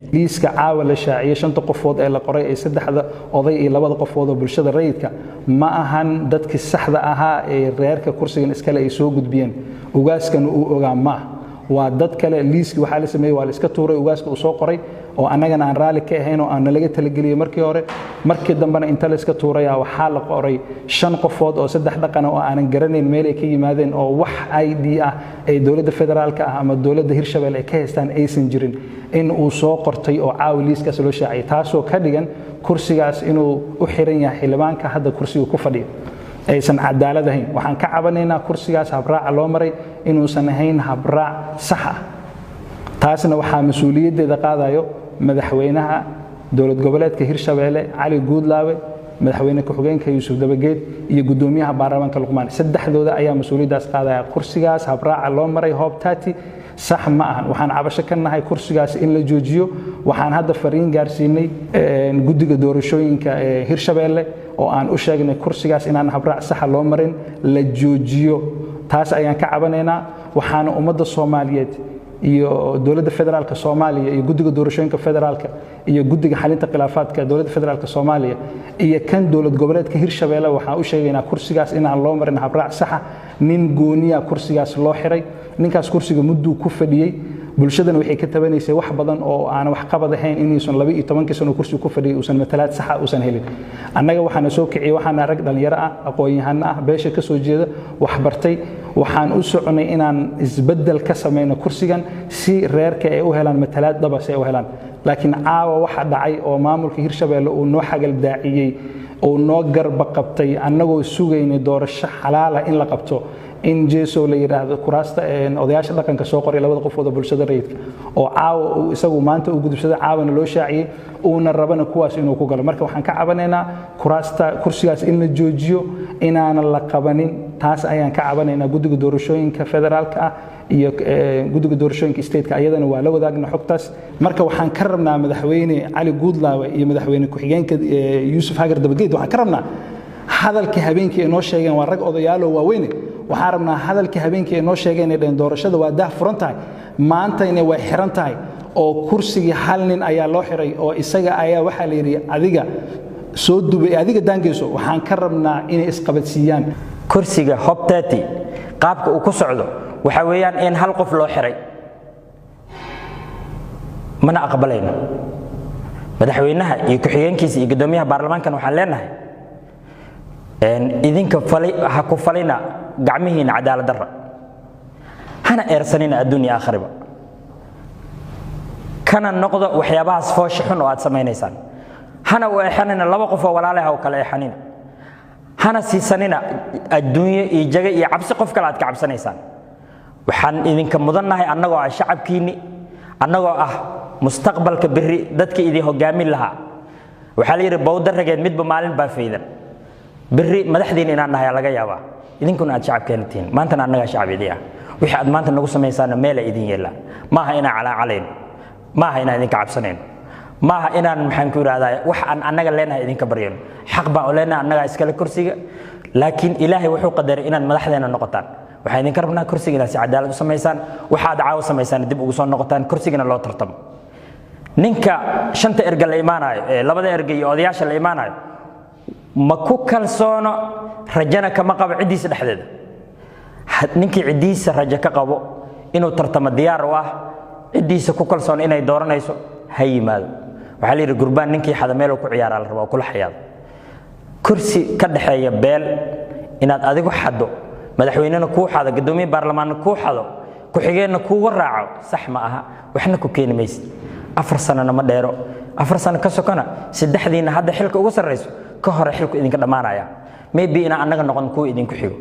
Liiska caawa la shaaciyey, shanta qofood ee la qoray ee saddexda oday iyo labada qofood oo bulshada rayidka, ma ahan dadkii saxda ahaa ee reerka kursigan iskale ay soo gudbiyeen, ugaaskana uu ogaa ma ah, waa dad kale. Liiskii waxaa la sameeyey, waa la iska tuuray ugaaska uu soo qoray oo annagana aan raalli ka ahayn oo aan nalaga talageliyey markii hore. Markii dambena inta la iska tuuraya waxaa la qoray shan qofood oo saddex dhaqana oo aanan garanayn meel ay ka yimaadeen, oo wax ID ah ay dowladda federaalka ah ama dowladda Hirshabelle ay ka haystaan aysan jirin, in uu soo qortay oo caawi liiskaas loo shaaciyay, taasoo ka dhigan kursigaas inuu u xiran yahay xildhibaanka hadda kursiga ku fadhiyo, aysan cadaalad ahayn. Waxaan ka cabanaynaa kursigaas habraaca loo maray inuusan ahayn habraac sax ah. Taasna waxaa mas-uuliyaddeeda qaadayo madaxweynaha dowlad goboleedka Hirshabeelle Cali Guudlaawe, madaxweyne ku-xigeenka Yuusuf Dabageed iyo guddoomiyaha baarlamaanka Luqmaan. Saddexdooda ayaa mas-uuliyaddaas qaadaya. Kursigaas habraaca loo maray Hoob 30 sax ma ahan. Waxaan cabasho ka nahay kursigaas in la joojiyo. Waxaan hadda fariin gaarsiinay guddiga doorashooyinka ee Hirshabeelle oo aan u sheegnay kursigaas inaan habraac saxa loo marin, la joojiyo. Taas ayaan ka cabanaynaa. Waxaana ummadda Soomaaliyeed iyo dowladda federaalka Soomaaliya iyo guddiga doorashooyinka federaalka iyo guddiga xalinta khilaafaadka dowladda federaalka Soomaaliya iyo kan dowlad goboleedka Hirshabeelle waxaan u sheegaynaa kursigaas inaan loo marin habraac saxa. Nin gooniya kursigaas loo xiray, ninkaas kursiga mudduu ku fadhiyey, bulshadana waxay ka tabanaysay wax badan oo aan wax qabad ahayn, inuusan 12-kii sano kursiga ku fadhiyay uusan matalaad saxa uusan helin. Annaga waxaana soo kiciyey, waxaana rag dhalinyaro ah, aqoon-yahano ah, beesha ka soo jeeda, wax bartay. Waxaan u soconay inaan isbeddel ka samayno kursigan si reerka ay u helaan matalaad dhaba, si ay u helaan. Laakiin caawa waxa dhacay oo maamulka Hirshabeelle uu noo xagal daaciyey oo noo garba qabtay, annagoo sugaynay doorasho xalaala in la qabto, in Jesow la yidhaahdo kuraasta odayaasha dhaqanka soo qoray labada qofood oo bulshada rayidka oo caawa uu isagu maanta u gudubsaday, caawana loo shaaciyey, uuna rabana kuwaas inuu ku galo. Marka waxaan ka cabanaynaa kuraasta kursigaas in la joojiyo, inaanan la qabanin. Taas ayaan ka cabanaynaa. Guddiga doorashooyinka federaalka ah iyo guddiga doorashooyinka stateka ayadana waa la wadaagna xogtaas. Marka waxaan ka rabnaa madaxweyne Cali Guudlaawe iyo madaxweyne ku-xigeenka Yuusuf Hagar Dabageed, waxaan ka rabnaa hadalkii habeenkii ay noo sheegeen, waa rag odayaaloo waaweyne, waxaan rabnaa hadalkii habeenkii ay noo sheegeen ay dhaheen doorashada waa daah furan tahay, maantayna way xiran tahay oo kursigii hal nin ayaa loo xiray oo isaga ayaa waxaa la yidhi adiga soo dubay, adiga daangeyso. Waxaan ka rabnaa inay isqabadsiiyaan. Kursiga Hob 30 qaabka uu ku socdo waxaa weeyaan in hal qof loo xiray, mana aqbalayno. Madaxweynaha iyo ku-xigeenkiisa iyo guddoomiyaha baarlamaankan waxaan leenahay, idinka ha ku falina gacmihiina cadaalad darra, hana eersanina adduun iyo aakhiriba, kana noqdo waxyaabahaas foosha xun oo aad samaynaysaan. Hana u eexanina laba qof oo walaale ha u kala eexanina, hana siisanina adduunyo iyo jago iyo cabsi qof kale aad ka cabsanaysaan. Waxaan idinka mudannahay, annagoo ah shacabkiinni, annagoo ah mustaqbalka berri dadka idin hogaamin lahaa, waxaa la yidhi bawda rageed midba maalin baa faydan, berri madaxdiina inaan nahay laga yaabaa, idinkuna aad shacabkeena tihiin. Maantana annagaa shacab idin ah. Wixii aad maanta nagu samaysaana meela idin yeelaa. Maaha inaan calaacalayno, maaha inaan idinka cabsanayno, maaha inaan, maxaan ku idhahdaa, wax aan annaga leenahay idinka baryano. Xaq baan u leenahay, annagaa iskale kursiga, laakiin Ilaahay wuxuu qadaray inaad madaxdeena noqotaan. Waxaan idinka rabnaa kursiga inaad si cadaalad u samaysaan. Waxaad caawa samaysaan dib ugu soo noqotaan, kursigana loo tartamo. Ninka shanta erga la imaanayo ee labada erga iyo odayaasha la imaanayo ma ku kalsoono, rajana kama qabo ciddiisa dhexdeeda. Ninkii ciddiisa rajo ka qabo inuu tartamo diyaar u ah, ciddiisa ku kalsoon inay dooranayso, ha yimaado. Waxaa la yidhi gurbaan ninkii xada meeluu ku ciyaaraa la rabaa oo kula xayaado. Kursi ka dhexeeya beel inaad adigu xaddo, madaxweynena kuu xado, guddoomiye baarlamaanna kuu xado, ku-xigeenna kuuga raaco, sax ma aha, waxna ku keeni maysid. 4 sanona ma dheero. 4 sano ka sokona saddexdiina hadda xilka ugu sarrayso ka hore xilku idinka dhammaanaya, maybe inaan annaga noqon kuwa idinku xigo.